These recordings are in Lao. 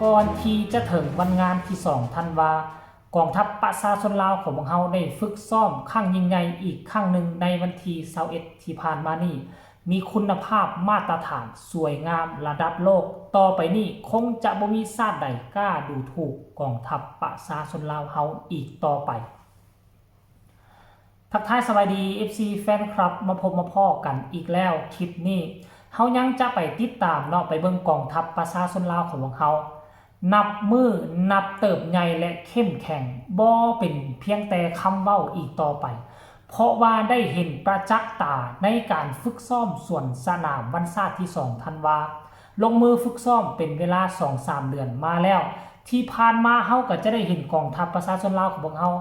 ກ່ອນທີ່ຈະເຖິງວັນງານທີສອງທັນວາ, ກອງທັບປະຊາຊົນລາວຂອງພວກເຮົາໄດ້ຝຶກຊ້ອມຄັ້ງຍິ່ງໃຫຍ່ອີກຄັ້ງໜຶ່ງໃນວັນທີຊາວເອັດທີ່ຜ່ານມານີ້. ມີຄຸນນະພາບມາດຕະຖານສວຍງາມລະດັບໂລກ, ຕໍ່ໄປນີ້ຄົງຈະບໍ່ມີຊາດໃດກ້າດູຖູກກອງທັບປະຊາຊົນລາວເຮົາອີກຕໍ່ໄປ. ທັກທາຍສະບາຍດີ ເອັຟຊີ ແຟນຄລັບ, ມາພົບມາພໍ້ກັນອີກແລ້ວ. ຄລິບນີ້ເຮົາຍັງຈະໄປຕິດຕາມເນາະ, ໄປເບິ່ງກອງທັບປະຊາຊົນລາວຂອງພວກເຮົາ. ນັບມື້ນັບເຕີບໃຫຍ່ ແລະ ເຂັ້ມແຂງ, ບໍ່ເປັນພຽງແຕ່ຄຳເວົ້າອີກຕໍ່ໄປ, ເພາະວ່າໄດ້ເຫັນປະຈັກຕາໃນການຝຶກຊ້ອມສວນສະໜາມວັນຊາດທີສອງທັນວາ, ລົງມືຝຶກຊ້ອມເປັນເວລາສອງສາມເດືອນມາແລ້ວ. ທີ່ຜ່ານມາເຮົາກໍຈະໄດ້ເຫັນກອງທັບປະຊາຊົນລາວຂອງພວກເຮົາ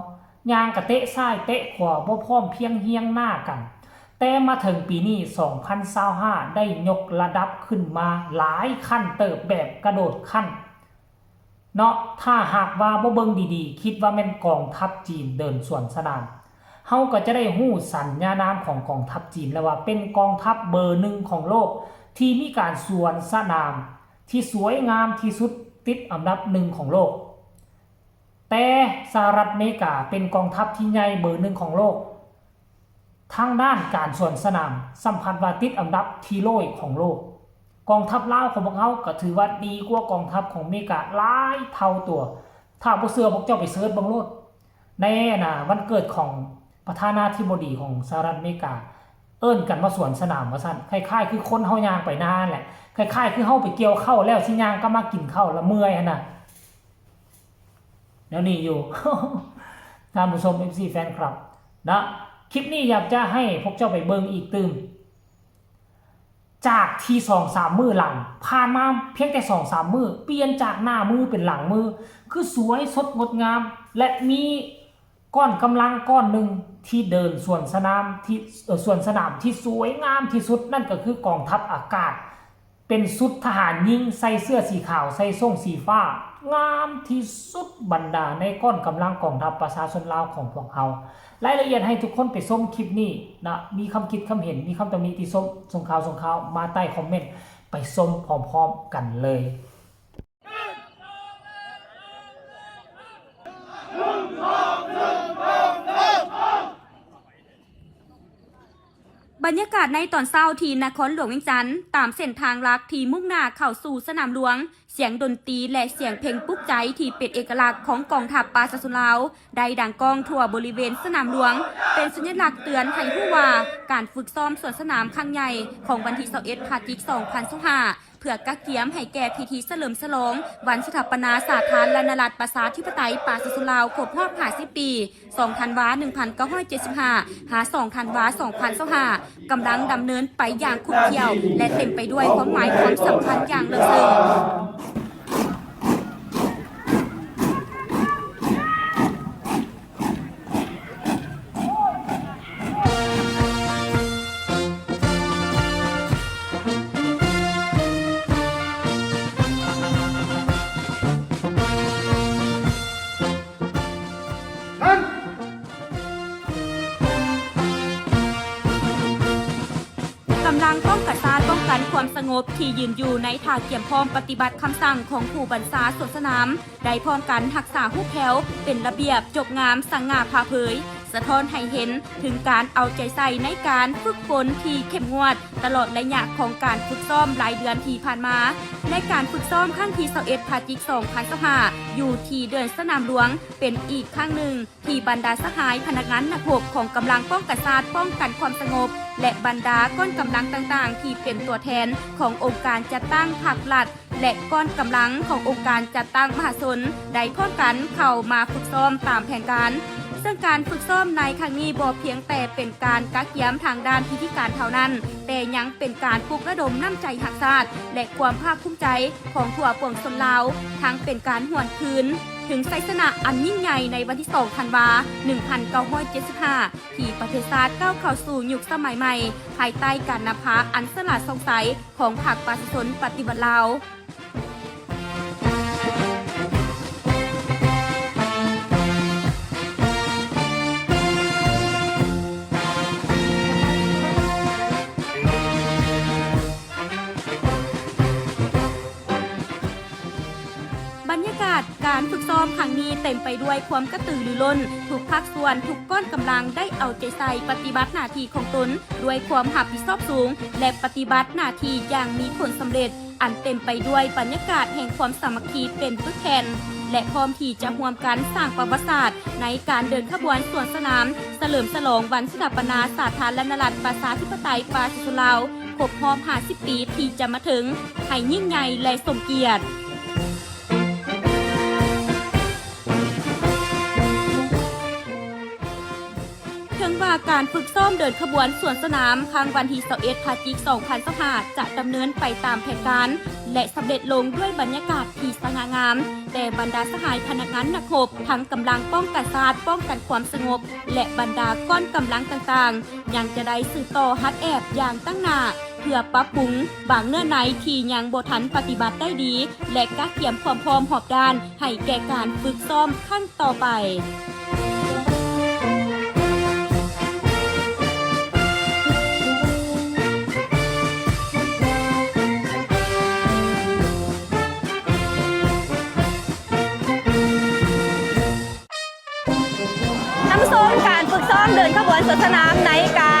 ຍ່າງກະເຕະຊ້າຍເຕະຂວາ ບໍ່ພ້ອມພຽງຮຽງໜ້າກັນ. ແຕ່ມາເຖິງປີນີ້ ສອງພັນຊາວຫ້າ ໄດ້ຍົກລະດັບຂຶ້ນມາຫຼາຍຂັ້ນເຕີບແບບກະໂດດຂັ້ນເນາະ. ຖ້າຫາກວ່າບໍ່ເບິ່ງດີໆ ຄິດວ່າແມ່ນກອງທັບຈີນເດີນສວນສະໜາມ, ເຮົາກໍຈະໄດ້ຮູ້ສັນຍານາມຂອງກອງທັບຈີນແລ້ວວ່າເປັນກອງທັບເບີໜຶ່ງຂອງໂລກ ທີ່ມີການສວນສະໜາມທີ່ສວຍງາມທີ່ສຸດ, ຕິດອັນດັບໜຶ່ງຂອງໂລກ. ແຕ່ສະຫະລັດອາເມລິກາເປັນກອງທັບທີ່ໃຫຍ່ເບີໜຶ່ງຂອງໂລກ, ທາງດ້ານການສວນສະໜາມສຳພັດວ່າຕິດອັນດັບທີຮ້ອຍຂອງໂລກ. ກອງທັບລາວຂອງພວກເຮົາກໍຖືວ່າດີກວ່າກອງທັບຂອງອາເມລິກາຫຼາຍເທົ່າຕົວ. ຖ້າບໍ່ເຊື່ອພວກເຈົ້າໄປເສີດເບິ່ງໂລດ. ໃນ ອັນນ່າ ວັນເກີດຂອງປະທານາທິບໍດີຂອງສະຫະລັດອາເມລິກາ ເອີ້ນກັນມາສວນສະໜາມວ່າຊັ້ນ. ຄ້າຍໆຄືຄົນເຮົາຍ່າງໄປນາຫັ້ນແຫຼະ, ຄ້າຍໆຄືເຮົາໄປກ່ຽວເຂົ້າແລ້ວຊິຍ່າງກັບມາກິນເຂົ້າລະເມື່ອຍຫັ້ນນະ. ແນວນີ້ຢູ່ ທ່ານຜູ້ຊົມ ເອັຟຊີ ແຟນຄລັບນະ, ຄລິບນີ້ຢາກຈະໃຫ້ພວກເຈົ້າໄປເບິ່ງອີກຕື່ມ. ຈາກທີ່ສອງສາມມື້ຫຼັງ ຜ່ານມາພຽງແຕ່ສອງສາມມື້, ປ່ຽນຈາກໜ້າມືເປັນຫຼັງມື, ຄືສວຍສົດງົດງາມ ແລະ ມີກ້ອນກຳລັງກ້ອນໜຶ່ງທີ່ເດີນສວນສະໜາມທີ່ ເອີ ສວນສະໜາມທີ່ສວຍງາມທີ່ສຸດ, ນັ້ນກໍຄືກອງທັບອາກາດ. ເປັນຊຸດທະຫານຍິງ, ໃສ່ເສື້ອສີຂາວ, ໃສ່ໂສ້ງສີຟ້າ, ງາມທີ່ສຸດບັນດາໃນກ້ອນກຳລັງກອງທັບປະຊາຊົນລາວຂອງພວກເຮົາ. ລາຍລະອຽດໃຫ້ທຸກຄົນໄປຊົມຄລິບນີ້ນະ, ມີຄຳຄິດຄຳເຫັນ, ມີຄຳຕຳໜິຕິຊົມ, ສົ່ງຂ່າວ ສົ່ງຂ່າວມາໃຕ້ຄອມເມັນ, ໄປຊົມພ້ອມໆກັນເລີຍ. ບັນຍາກາດໃນຕອນເຊົ້າທີ່ນະຄອນຫຼວງວຽງຈັນ, ຕາມເສັ້ນທາງຫຼັກທີ່ມຸ່ງໜ້າເຂົ້າສູ່ສະໜາມຫຼວງ, ສຽງດົນຕີ ແລະ ສຽງເພງປຸກໃຈທີ່ເປັນເອກະລັກຂອງກອງທັບປະຊາຊົນລາວ ໄດ້ດັງກ້ອງທົ່ວບໍລິເວນສະໜາມຫຼວງ, ເປັນສັນຍະລັກເຕືອນໃຫ້ຮູ້ວ່າ ການຝຶກຊ້ອມສວນສະໜາມຄັ້ງໃຫຍ່ຂອງວັນທີຊາວເອັດ ພະຈິກ ສອງພັນຊາວຫ້າ ເພື່ອກະກຽມໃຫ້ແກ່ພິທີສະເຫຼີມສະຫຼອງວັນສະຖາປະນາສາທາລະນະລັດປະຊາທິປະໄຕປະຊາຊົນລາວຄົບຮອບຫ້າສິບປີ ສອງທັນວາ ໜຶ່ງພັນເກົ້າຮ້ອຍເຈັດສິບຫ້າ ຫາ ສອງທັນວາ ສອງພັນຊາວຫ້າ ກຳລັງດຳເນີນໄປຢ່າງຂົດຂຽວ ແລະ ເຕັມໄປດ້ວຍຄວາມໝາຍຄວາມສຳຄັນຢ່າງເລິກເຊິ່ງ. ກຳລັງປ້ອງກັນຊາດ ປ້ອງກັນຄວາມສະຫງົບທີ່ຢືນຢູ່ໃນທ່າກຽມພ້ອມປະຕິບັດຄຳສັ່ງຂອງຜູ້ບັນຊາສວນສະໜາມ ໄດ້ພ້ອມກັນຮັກສາຮູບແຖວເປັນລະບຽບ ຈົບງາມ ສະຫງ່າຜ່າເຜີຍ ສະທ້ອນໃຫ້ເຫັນເຖິງການເອົາໃຈໃສ່ໃນການຝຶກຝົນທີ່ເຂັ້ມງວດ ຕະຫຼອດໄລຍະຂອງການຝຶກຊ້ອມຫຼາຍເດືອນທີ່ຜ່ານມາ. ໃນການຝຶກຊ້ອມຄັ້ງທີຊາວເອັດ ພະຈິກ ສອງພັນຊາວຫ້າ ຢູ່ທີ່ເດີ່ນສະໜາມຫຼວງ ເປັນອີກຄັ້ງໜຶ່ງ ທີ່ບັນດາສະຫາຍພະນັກງານນັກຮົບຂອງກຳລັງປ້ອງກັນຊາດ ປ້ອງກັນຄວາມສະຫງົບ ແລະ ບັນດາກ້ອນກຳລັງຕ່າງໆ ທີ່ເປັນຕົວແທນຂອງອົງການຈັດຕັ້ງພາກລັດ ແລະ ກ້ອນກຳລັງຂອງອົງການຈັດຕັ້ງມະຫາຊົນ ໄດ້ພ້ອມກັນເຂົ້າມາຝຶກຊ້ອມຕາມແຜນການ. ເຊິ່ງການຝຶກຊ້ອມໃນຄັ້ງນີ້ບໍ່ພຽງແຕ່ເປັນການກະກຽມທາງດ້ານພິທີການເທົ່ານັ້ນ, ແຕ່ຍັງເປັນການປຸກລະດົມນ້ຳໃຈຮັກຊາດ ແລະ ຄວາມພາກພູມໃຈ ຂອງທົ່ວປວງຊົນລາວ, ທັງເປັນການຫວນຄືນເຖິງໄຊຊະນະອັນຍິ່ງໃຫຍ່ໃນວັນທີສອງທັນວາ ໜຶ່ງພັນເກົ້າຮ້ອຍເຈັດສິບຫ້າ ທີ່ປະເທດຊາດກ້າວເຂົ້າສູ່ຍຸກສະໄໝໃໝ່ ພາຍໃຕ້ການນຳພາອັນສະຫຼາດສ່ອງໃສຂອງພັກປະຊາຊົນປະຕິວັດລາວ. ໃ ຄັ້ງນີ້ເຕັມໄປດ້ວຍຄວາມກະຕືລືລົ້ນ, ທຸກພາກສ່ວນ, ທຸກກ້ອນກຳລັງໄດ້ເອົາໃຈໃສ່ປະຕິບັດໜ້າທີ່ຂອງຕົນດ້ວຍຄວາມຮັບຜິດຊອບສູງ ແລະ ປະຕິບັດໜ້າທີ່ຢ່າງມີຜົນສຳເລັດ, ອັນເຕັມໄປດ້ວຍບັນຍາກາດແຫ່ງຄວາມສາມັກຄີເປັນປຶກແຜ່ນ ແລະ ພ້ອມທີ່ຈະຮ່ວມກັນສ້າງປະຫວັດສາດໃນການເດີນຂະບວນສວນສະໜາມ ສະເຫຼີມສະຫຼອງວັນສະຖາປະນາສາທາລະນະລັດ ປະຊາທິປະໄຕ ປະຊາຊົນລາວ ຄົບຮອບຫ້າສິບປີທີ່ຈະມາເຖິງ ໃຫ້ຍິ່ງໃຫຍ່ ແລະ ສົມກຽດ. ເຖິງວ່າການຝຶກຊ້ອມເດີນຂະບວນສວນສະໜາມ ຄັ້ງວັນທີຊາວເອັດ ພະຈິກ ສອງພັນຊາວຫ້າ ຈະດຳເນີນໄປຕາມແຜນການ ແລະ ສຳເລັດລົງດ້ວຍບັນຍາກາດທີ່ສະຫງ່າງາມ, ແຕ່ບັນດາສະຫາຍພະນັກງານນັກຮົບ ທັງກຳລັງປ້ອງກັນຊາດ, ປ້ອງກັນຄວາມສະຫງົບ ແລະ ບັນດາກ້ອນກຳລັງຕ່າງໆ ຍັງຈະໄດ້ສືບຕໍ່ຮັດແອບຢ່າງຕັ້ງໜ້າ ເພື່ອປັບປຸງບາງເນື້ອໃນທີ່ຍັງບໍ່ທັນປະຕິບັດໄດ້ດີ ແລະ ກະກຽມຄວາມພ້ອມຮອບດ້ານໃຫ້ແກ່ການຝຶກຊ້ອມຄັ້ງຕໍ່ໄປ. ທ່ານຜູ້ຊົມ, ການຝຶກຊ້ອມເດີນຂະບວນສວນສະໜາມໃນກາ